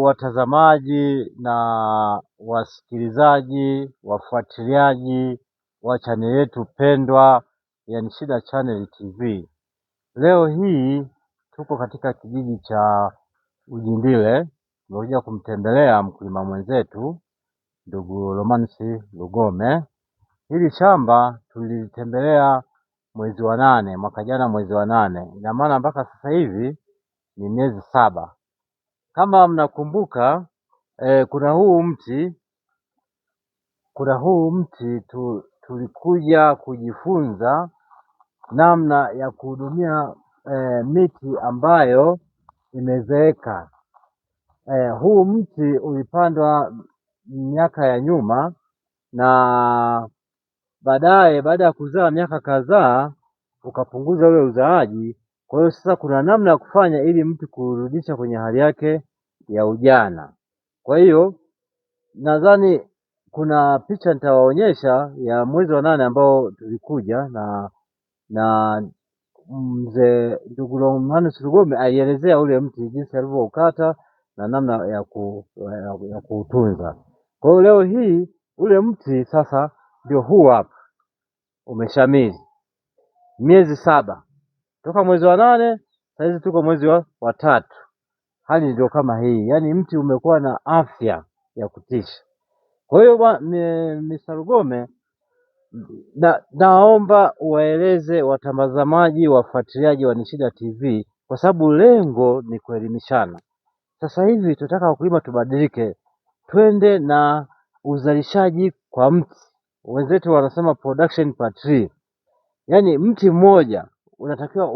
Watazamaji na wasikilizaji, wafuatiliaji wa chaneli yetu pendwa ya Nishida Channel TV. Leo hii tuko katika kijiji cha Ujindile, tumekuja kumtembelea mkulima mwenzetu ndugu Romanus Lugome. Hili shamba tulilitembelea mwezi wa nane mwaka jana, mwezi wa nane, ina maana mpaka sasa hivi ni miezi 7. Kama mnakumbuka kuna huu mti tulikuja kujifunza namna ya kuhudumia miti ambayo imezeeka. Huu mti ulipandwa miaka ya nyuma na baadaye baada ya kuzaa miaka kadhaa ukapunguza ule uzaaji. Kwa hiyo sasa kuna namna ya kufanya ili mti kurudisha kwenye hali yake ya ujana. Kwa hiyo nadhani kuna picha nitawaonyesha ya mwezi wa 8 ambao tulikuja na mzee ndugu Romanus Lugome alielezea ule mti jinsi alivyoukata na namna ya kuutunza. Kwa hiyo leo hii ule mti sasa ndio huu hapa umeshamiri miezi 7 toka mwezi wa 8, saizi tuko mwezi wa 3. Hali ndio kama hii, yaani mti umekuwa na afya ya kutisha. Kwa hiyo Mr. Lugome, naomba uwaeleze watazamaji, wafuatiliaji wa Nishida TV, kwa sababu lengo ni kuelimishana. Sasa hivi tunataka wakulima tubadilike, twende na uzalishaji kwa mti. Wenzetu wanasema production per tree, yaani mti mmoja unatakiwa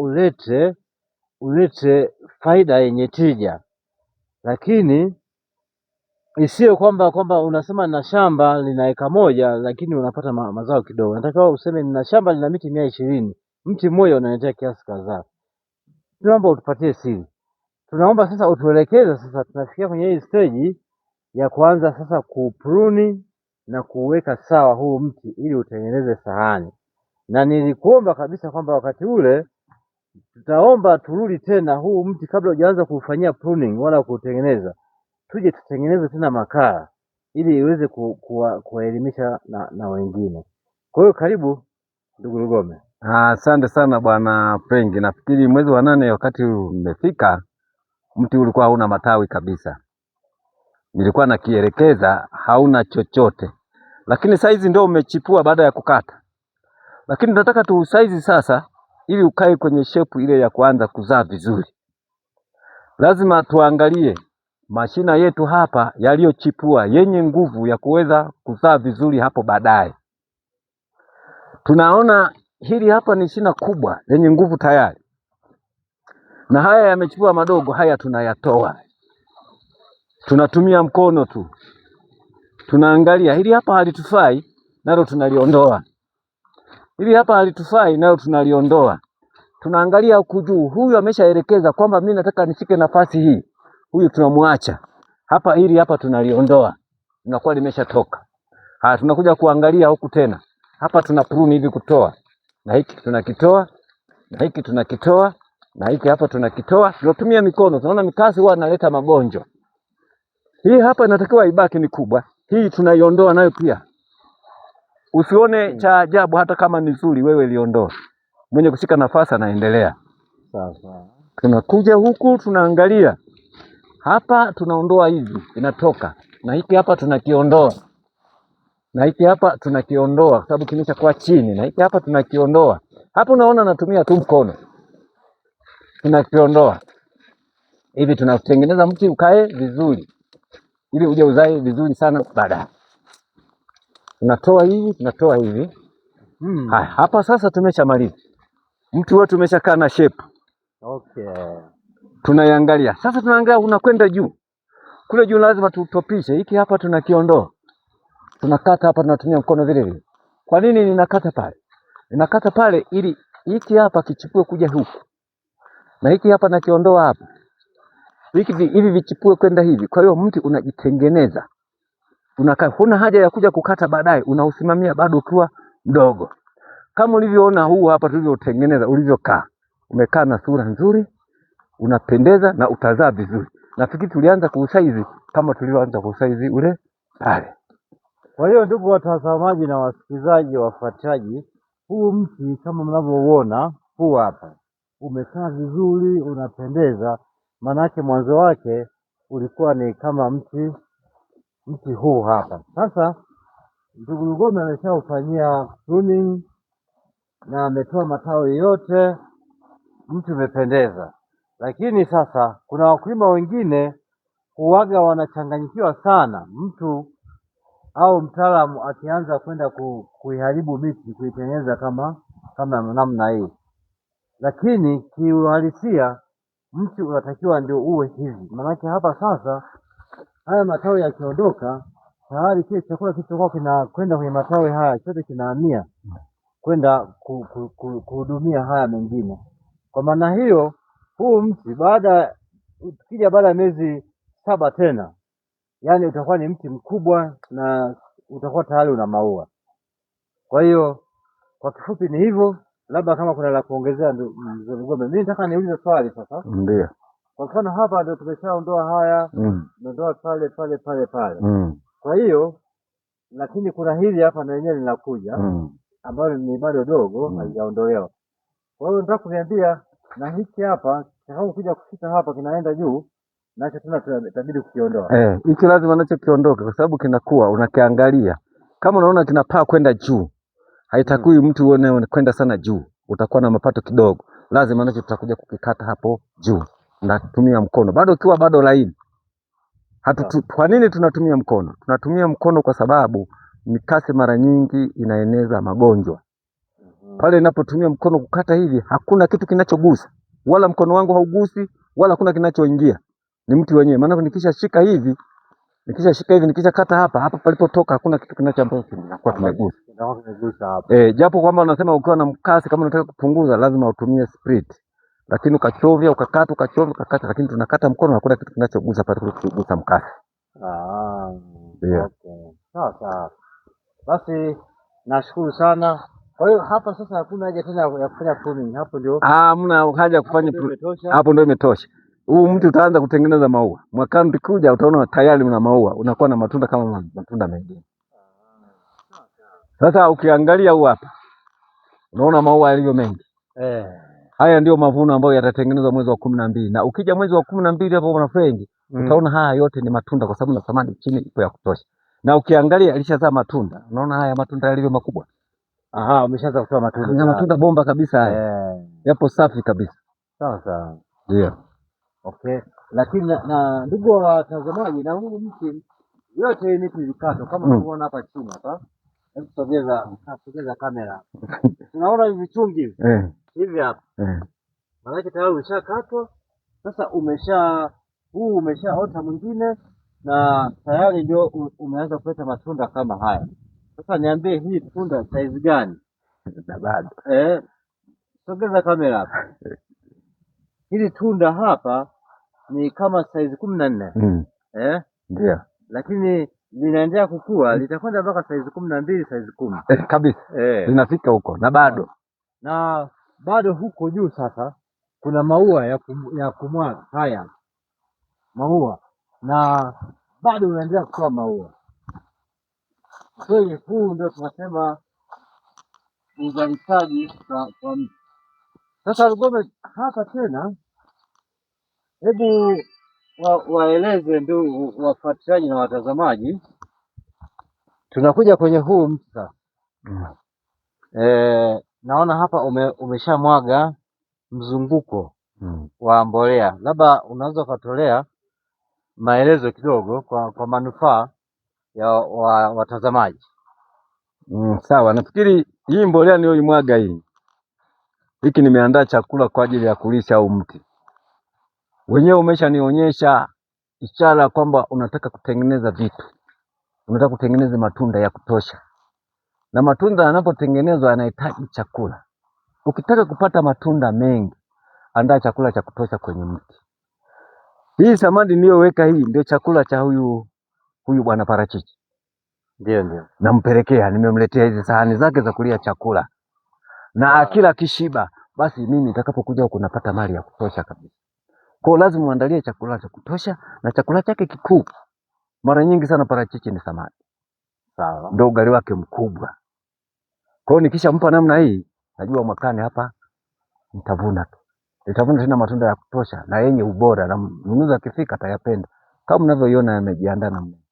ulete faida yenye tija, lakini isiyo kwamba unasema nina shamba lina eka 1 lakini unapata mazao kidogo. Unatakiwa useme nina shamba lina miti 120, mti mmoja unaletea kiasi kadhaa. Tunaomba utupatie siri, tunaomba sasa utuelekeze. Sasa tunafikia kwenye hii stage ya kuanza sasa kupruni na kuweka sawa huu mti ili utengeneze sahani, na nilikuomba kabisa kwamba wakati ule tutaomba turudi tena huu mti kabla hujaanza kuufanyia pruning wala kuutengeneza, tuje tutengeneze tena makala ili iweze kuwaelimisha na wengine. Kwa hiyo karibu ndugu Lugome. Asante sana bwana Frenki. Nafikiri mwezi wa 8 wakati umefika, mti ulikuwa hauna matawi kabisa. Nilikuwa nakielekeza hauna chochote, lakini saizi ndio umechipua baada ya kukata. Lakini tunataka tuusaizi sasa ili ukae kwenye shepu ile ya kuanza kuzaa vizuri. Lazima tuangalie mashina yetu hapa yaliyochipua yenye nguvu ya kuweza kuzaa vizuri hapo baadaye. Tunaona hili hapa ni shina kubwa lenye nguvu tayari, na haya yamechipua madogo, haya tunayatoa, tunatumia mkono tu, tunaangalia hili hapa halitufai, nalo tunaliondoa. Hili hapa halitufai, nalo tunaliondoa. Tunaangalia huku juu, huyu ameshaelekeza kwamba mimi nataka nishike nafasi hii, huyu tunamwacha hapa, hili hapa tunaliondoa, linakuwa limeshatoka. Haya, tunakuja kuangalia huku tena, hapa tuna prune hivi kutoa, na hiki tunakitoa, na hiki tunakitoa, na hiki hapa tunakitoa. Tunatumia mikono, tunaona mikasi huwa inaleta magonjwa. Hii hapa inatakiwa ibaki ni kubwa, hii tunaiondoa nayo pia. Usione cha ajabu, hata kama ni nzuri wewe liondoa. Mwenye kushika nafasi anaendelea. Sawa. Tunakuja huku tunaangalia hapa, tunaondoa hivi inatoka, na hiki hapa tunakiondoa, na hiki hapa tunakiondoa kwa sababu kimeshakuwa chini, na hiki hapa tunakiondoa. Hapo unaona natumia tu mkono, tunakiondoa hivi, tunatengeneza mti ukae vizuri ili uje uzae vizuri sana baadaye. Tunatoa hivi, tunatoa hivi. Haya, hapa sasa tumeshamaliza. Mti wetu umeshakaa na shape. Tunaiangalia. Sasa tunaangalia unakwenda juu. Kule juu lazima tutopishe. Hiki hapa tunakiondoa. Tunakata hapa, tunatumia mkono vile vile. Kwa nini ninakata pale? Ninakata pale ili hiki hapa kichipue kuja huku. Na hiki hapa nakiondoa hapa. Hiki hivi vichipue kwenda hivi. Kwa hiyo mti unajitengeneza. Unakaa, huna haja ya kuja kukata baadaye, unausimamia bado ukiwa mdogo. Kama ulivyoona huu hapa tulivyotengeneza, ulivyokaa. Umekaa na sura nzuri, unapendeza na utazaa vizuri. Nafikiri tulianza kuusaizi kama tulivyoanza kuusaizi ule pale. Kwa hiyo ndugu watazamaji na wasikilizaji wafuatiaji, huu mti kama mnavyouona huu hapa umekaa vizuri, unapendeza. Maanake mwanzo wake ulikuwa ni kama mti huu hapa. Sasa ndugu Lugome ameshaufanyia pruning na ametoa matawi yote, mti umependeza. Lakini sasa kuna wakulima wengine huwaga wanachanganyikiwa sana, mtu au mtaalamu akianza kwenda kuiharibu miti kuitengeneza kama namna hii, lakini kiuhalisia mti unatakiwa ndio uwe hivi. Maanake hapa sasa haya matawi yakiondoka, tayari kile chakula kilichokuwa kinakwenda kwenye matawi haya chote kinahamia kwenda kuhudumia haya mengine. Kwa maana hiyo, huu mti ukija baada ya miezi 7 tena, yani utakuwa ni mti mkubwa na utakuwa tayari una maua. Kwa hiyo kwa kifupi ni hivyo, labda kama kuna la kuongezea Mzee Lugome. Mimi nataka niulize swali sasa. Ndio. Kwa mfano hapa ndio tumeshaondoa haya, tumeondoa pale pale pale pale. Kwa hiyo lakini kuna hili hapa na yenyewe linakuja ambalo ni bado dogo, halijaondolewa. Kwa hiyo nataka kuniambia na hiki hapa kitakapokuja kufika hapa kinaenda juu, nacho tena itabidi kukiondoa. Hiki lazima nacho kiondoke kwa sababu kinakuwa unakiangalia. Kama unaona kinapaa kwenda juu, haitakiwi mtu uone kwenda sana juu, utakuwa na mapato kidogo. Lazima nacho tutakuja kukikata hapo juu. Natumia mkono. Bado ukiwa bado laini. Kwa nini tunatumia mkono? Tunatumia mkono kwa sababu mikasi mara nyingi inaeneza magonjwa. Pale ninapotumia mkono kukata hivi, hakuna kitu kinachogusa. Wala mkono wangu haugusi, wala hakuna kinachoingia. Ni mti wenyewe. Maana nikishashika hivi, nikishashika hivi, nikishakata hapa, hapa palipotoka hakuna kitu kinacho ambacho kinakuwa kimegusa. Kinakuwa kimegusa hapa. Japo kwamba unasema ukiwa na mkasi kama unataka kupunguza lazima utumie spirit. Lakini ukachovya, ukakata, ukachovya, ukakata, lakini tunakata mkono hakuna kitu kinachogusa pale kugusa mkasi. Ndio. Okay. Sawa sawa. Basi nashukuru sana. Kwa hiyo hapa sasa hakuna haja tena ya kufanya pruning. Hapo ndio. Hamna haja ya kufanya Hapo ndio pruning. imetosha. Hapo ndio imetosha. Huu mti utaanza kutengeneza maua. Mwakani ukikuja utaona tayari una maua, unakuwa na matunda kama matunda mengine. Sasa ukiangalia huu hapa, unaona maua yalivyo mengi. Haya ndio mavuno ambayo yatatengenezwa mwezi wa 12. Na ukija mwezi wa 12 hapo bwana Frengi, utaona haya yote ni matunda kwa sababu na thamani chini ipo ya kutosha. Na ukiangalia alishazaa matunda. Unaona haya matunda yalivyo makubwa. Aha, umeshaanza kutoa matunda. Ni matunda bomba kabisa haya. Yapo safi kabisa. Sawa sawa. Ndio. Okay. Lakini na ndugu wa watazamaji, na huu mti yote hii miti ilikatwa kama unavyoona hapa chini hapa. Hebu sogeza kamera. Tunaona hivi vichungi hivi. Hivi hapa. Maana tayari umeshakatwa. Sasa huu umeshaota mwingine na tayari ndio umeanza kuleta matunda kama haya. Sasa niambie hii tunda size gani? Na bado. Sogeza kamera hapa. Hili tunda hapa ni kama size 14. Ndio. Lakini linaendelea kukua, litakwenda mpaka size 12, size 10. Kabisa. Linafika huko na bado. Na bado huko juu sasa kuna maua ya kumwaga haya. Maua. Na bado unaendelea kutoa maua. Kweli huu ndio tunasema uzalishaji kwa mti. Sasa Lugome hapa tena, hebu waeleze ndugu wafuatiliaji na watazamaji, tunakuja kwenye huu mti sasa. Naona hapa umeshamwaga mzunguko wa mbolea. Labda unaweza ukatolea maelezo kidogo kwa manufaa ya watazamaji. Sawa, nafikiri hii mbolea niliyoimwaga hii, hiki nimeandaa chakula kwa ajili ya kulisha huu mti. Wenyewe umeshanionyesha ishara kwamba unataka kutengeneza vitu. Unataka kutengeneza matunda ya kutosha. Na matunda yanapotengenezwa yanahitaji chakula. Ukitaka kupata matunda mengi, andaa chakula cha kutosha kwenye mti. Hii samadi niliyoweka hii ndio chakula cha huyu bwana parachichi. Ndio, ndio. Nampelekea, nimemletea hizi sahani zake za kulia chakula. Na akila kishiba, basi mimi nitakapokuja huku napata mali ya kutosha kabisa. Kwa hiyo lazima uandalie chakula cha kutosha, na chakula chake kikuu mara nyingi sana parachichi ni samadi. Sawa. Ndio ugali wake mkubwa. Kwa hiyo nikishampa namna hii, najua mwakani hapa nitavuna tu. Nitavuna tena matunda ya kutosha na yenye ubora, na mnunuzi akifika atayapenda. Kama mnavyoiona yamejiandaa namna hii.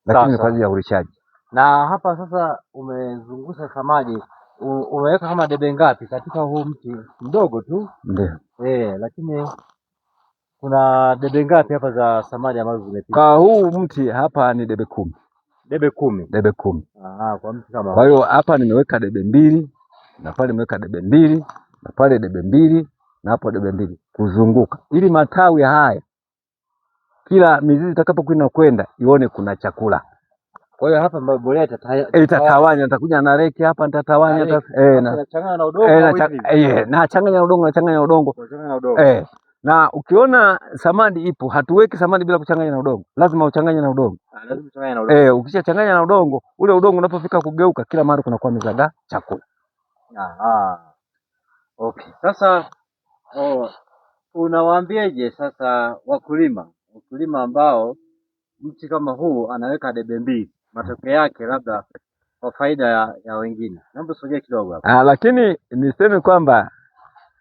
Lakini Sawa, kwa ajili ya ulishaji. Na hapa sasa umezungusha samadi, umeweka kama debe ngapi katika huu mti mdogo tu? Ndio. Lakini kuna debe ngapi hapa za samadi ambazo zimepita? Kwa huu mti hapa ni debe 10. Debe 10. Debe 10. Aha, kwa mti kama Kwa hiyo hapa nimeweka debe 2, na pale nimeweka debe 2, na pale debe 2, na hapo debe 2 kuzunguka. Ili matawi haya kila mizizi itakapokuwa inakwenda ione kuna chakula. Kwa hiyo hapa mbolea Itatawanya, nitakuja na reki hapa nitatawanya, Na reki. Nachanganya na udongo au hivi? nachanganya na udongo, nachanganya na udongo. Unachanganya na udongo. Na ukiona samadi ipo, hatuweki samadi bila kuchanganya na udongo. Lazima uchanganye na udongo. Lazima uchanganye na udongo. Ukishachanganya na udongo, ule udongo unapofika kugeuka, kila mara kunakuwa mizaga chakula. Aha. Okay. Sasa unawaambiaje sasa wakulima ambao mti kama huu anaweka debe 2, matokeo yake labda kwa faida ya wengine? Naomba usogee kidogo hapa. Lakini niseme kwamba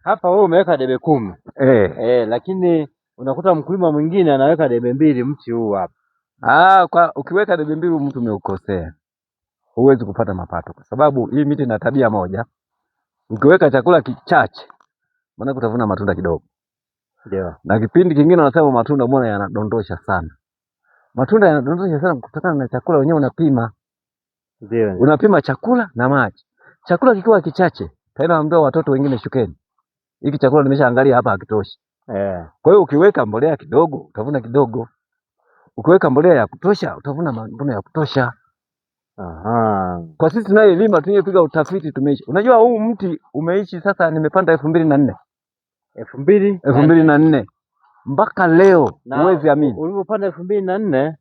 hapa wewe umeweka debe 10. Lakini unakuta mkulima mwingine anaweka debe 2 mti huu hapa. Kwa ukiweka debe 2 mtu umeukosea. Huwezi kupata mapato kwa sababu hii miti ina tabia moja. Ukiweka chakula kichache maana utavuna matunda kidogo. Ndio. Na kipindi kingine wanasema matunda mbona yanadondosha sana. Matunda yanadondosha sana kutokana na chakula wenyewe unapima. Ndio. Unapima chakula na maji. Chakula kikiwa kichache, tena naambia watoto wengine shukeni. Hiki chakula nimeshaangalia hapa hakitoshi. Kwa hiyo ukiweka mbolea kidogo utavuna kidogo. Ukiweka mbolea ya kutosha utavuna mavuno ya kutosha. Kwa sisi tunayelima, tunayepiga utafiti tumeishi. Unajua huu mti umeishi sasa, nimepanda elfu mbili na nne. Elfu mbili? Elfu mbili na nne. Mpaka leo Na huwezi amini. Ulipopanda elfu mbili na nne,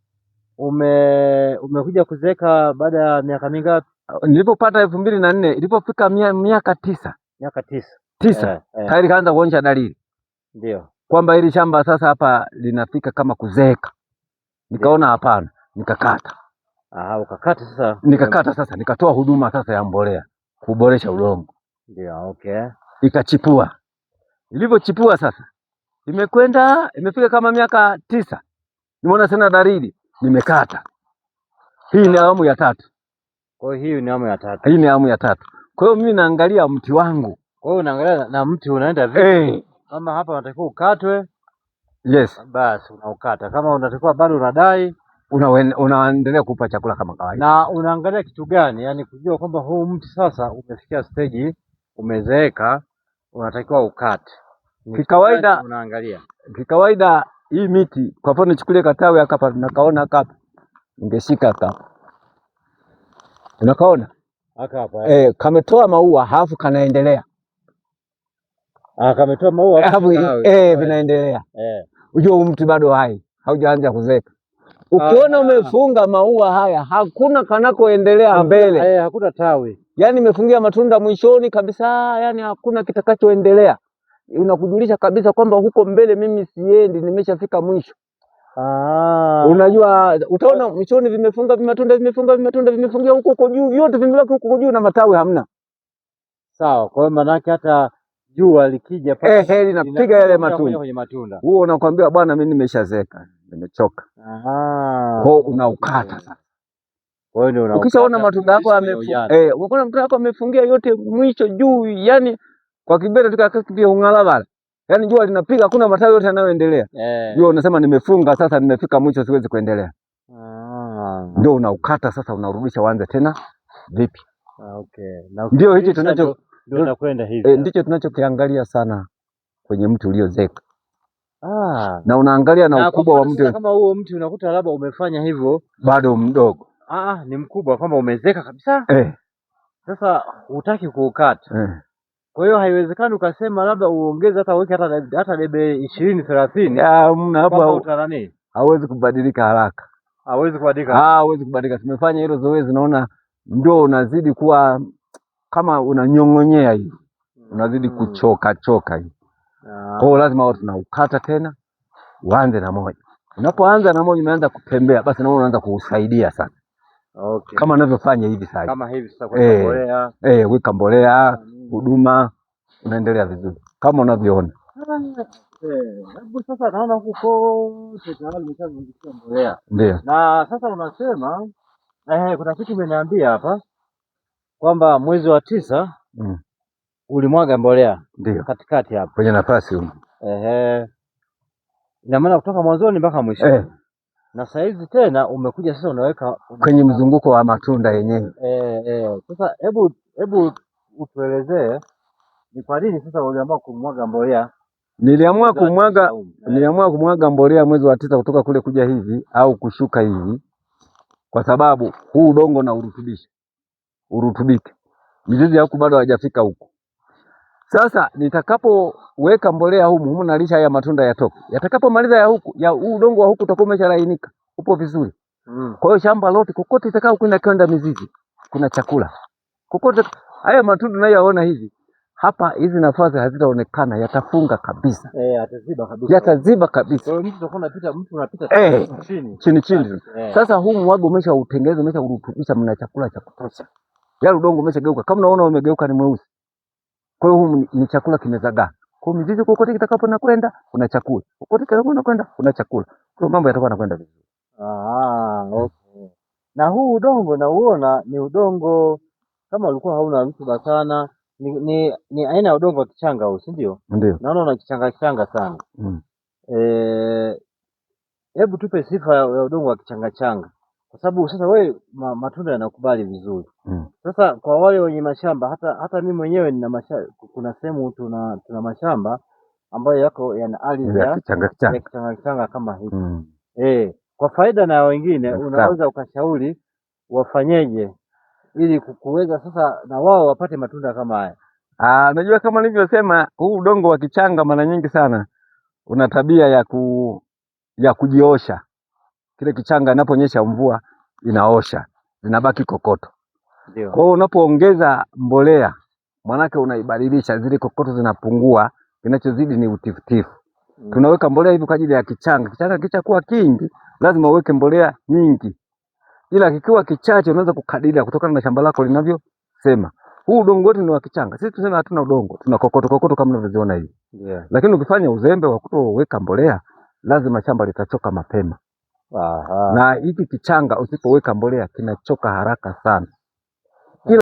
umekuja kuzeeka baada ya miaka mingapi? Nilipopanda elfu mbili na nne, ilipofika miaka 9. Miaka 9. 9. Tayari kaanza kuonyesha dalili. Ndio. Kwamba hili shamba sasa hapa linafika kama kuzeeka. Nikaona hapana, nikakata. Aha, ukakata sasa. Nikakata sasa, nikatoa huduma sasa ya mbolea kuboresha udongo. Ndio, okay. Ikachipua. Ilivyochipua sasa imekwenda, imefika kama miaka 9. Nimeona tena dalili, nimekata. Hii ni awamu ya 3. Kwa hiyo hii ni awamu ya 3. Hii ni awamu ya 3. Kwa hiyo mimi naangalia mti wangu. Kwa hiyo unaangalia na mti unaenda vipi? Kama hapa unatakiwa ukatwe, basi unaukata. Kama unatakiwa bado unadai, Unaendelea kupa chakula kama kawaida. Na unaangalia kitu gani? Yaani kujua kwamba huu mti sasa umefikia stage, umezeeka, unatakiwa ukate. Ni kitu gani unaangalia? Kikawaida hii miti, kwa mfano nichukulie katawi hapa, nakaona hapa. Ningeshika hapa. Unakaona? Haka hapa. Kametoa maua halafu kanaendelea. Kametoa maua Halafu halafu vinaendelea. Unajua huu mti bado hai, haujaanza kuzeeka. Ukiona umefunga maua haya, hakuna kanakoendelea mbele. Hakuna tawi. Yaani imefungia matunda mwishoni kabisa, yani hakuna kitakachoendelea. Unakujulisha kabisa kwamba huko mbele mimi siendi, nimeshafika mwisho. Unajua utaona mwishoni vimefunga vimatunda, vimefunga vimatunda, vimefungia huko huko juu, vyote vimebaki huko huko juu na matawi hamna. Sawa, kwa hiyo maana yake hata jua likija pale Linapiga yale linakuja matunda. kwenye matunda. Huo unakwambia bwana mimi nimeshazeeka, nimechoka. Kwa hiyo unaukata sasa. Kwa hiyo ndio unaukata. Ukishaona matunda yako Kwenye ujana. ukiona matunda yako yamefungia yote mwisho juu, yani kwa kibele tukakimbia ungalabala. Yaani jua linapiga hakuna matawi yote yanayoendelea. Jua unasema nimefunga sasa, nimefika mwisho siwezi kuendelea. Ndio unaukata sasa, unarudisha uanze tena vipi? Okay. Na Ndio hicho ukirudisha tunacho ndio unakwenda hivi. Ndicho tunachokiangalia sana kwenye mti uliozeka. Na unaangalia na Na ukubwa kwa wa mfano mti. sasa kama huo mti unakuta labda umefanya hivyo bado mdogo. Ni mkubwa kwamba umezeka kabisa. Sasa hutaki kuukata. Kwa hiyo haiwezekani ukasema labda uongeze hata uweke hata debe 20 30. Ya, mna hapo Kwamba utanani? hauwezi kubadilika haraka. Hauwezi kubadilika. Hauwezi kubadilika. Tumefanya hilo zoezi, naona ndio unazidi kuwa kama unanyong'onyea hivi. Unazidi kuchoka choka hivi. Kwa hiyo lazima watu tunaukata tena uanze na moja. Unapoanza na moja umeanza kutembea, basi na wewe unaanza kuusaidia sasa. Okay. Kama unavyofanya hivi sasa. Kama hivi sasa kuweka mbolea. Weka mbolea, huduma, unaendelea vizuri. Kama unavyoona. Hebu sasa naona huku kote tayari umeshazungusha mbolea. Ndio. Na sasa unasema kuna kitu umeniambia hapa kwamba mwezi wa 9 ulimwaga mbolea. Ndio. Katikati hapa. Kwenye nafasi huko. Ina maana kutoka mwanzoni mpaka mwisho. Na saa hizi tena umekuja sasa unaweka Kwenye mzunguko wa matunda yenyewe. Sasa hebu utuelezee ni kwa nini sasa uliamua kumwaga mbolea? Mwezi wa tisa huu. Niliamua kumwaga mbolea mwezi wa 9 kutoka kule kuja hivi au kushuka hivi kwa sababu huu udongo na urutubisha. Urutubike. Mizizi ya huku bado haijafika huku. Sasa nitakapoweka mbolea humu, humu nalisha haya matunda yatoke. Yatakapomaliza ya huku, ya huu udongo wa huku utakuwa umeshalainika. Upo vizuri. Kwa hiyo shamba lote kokote itakao kwenda kwenda mizizi, kuna chakula. Kokote haya matunda unayoyaona hivi, hapa hizi nafasi hazitaonekana, yatafunga kabisa. Yataziba kabisa. Yataziba kabisa. Kwa hiyo mtu utakuwa unapita, mtu unapita chini. Chini chini. Sasa huu mwago umeshautengeneza, umeshaurutubisha, mna chakula cha kutosha. Yale udongo umeshageuka. Kama unaona umegeuka ni mweusi. Kwa hiyo huu ni chakula kimezagaa. Kwa hiyo mizizi kokote kitakapo na kwenda kuna chakula. Kokote kitakapo na kwenda kuna chakula. Kwa hiyo mambo yatakuwa yanakwenda vizuri. Okay. Na huu udongo nauona ni udongo kama ulikuwa hauna rutuba sana, ni aina ya udongo wa kichanga huu, si ndio? Ndio. Naona una kichanga kichanga sana. Hebu tupe sifa ya udongo wa kichanga changa. Kwa sababu sasa wewe matunda yanakubali vizuri. Sasa kwa wale wenye mashamba, hata mimi mwenyewe nina kuna sehemu tuna mashamba ambayo yako yana ardhi Ya kichanga kichanga. ya kichanga kichanga kama hivi. Kwa faida na wengine unaweza ukashauri wafanyeje ili kuweza sasa na wao wapate matunda kama haya. Unajua kama nilivyosema huu udongo wa kichanga mara nyingi sana una tabia ya kujiosha. Kile kichanga inaponyesha mvua inaosha, zinabaki kokoto. Kwa hiyo unapoongeza mbolea maanake unaibadilisha, zile kokoto zinapungua, kinachozidi ni utifutifu. Tunaweka mbolea hivi kwa ajili ya kichanga. Kichanga kishakuwa kingi lazima uweke mbolea nyingi. Ila kikiwa kichache unaweza kukadiria kutokana na shamba lako linavyosema. Huu udongo wetu ni wa kichanga. Sisi tunasema hatuna udongo, tuna kokoto kokoto kama unavyoziona hivi. Lakini ukifanya uzembe wa kutoweka mbolea lazima shamba litachoka mapema. Na hiki kichanga usipoweka mbolea kinachoka haraka sana.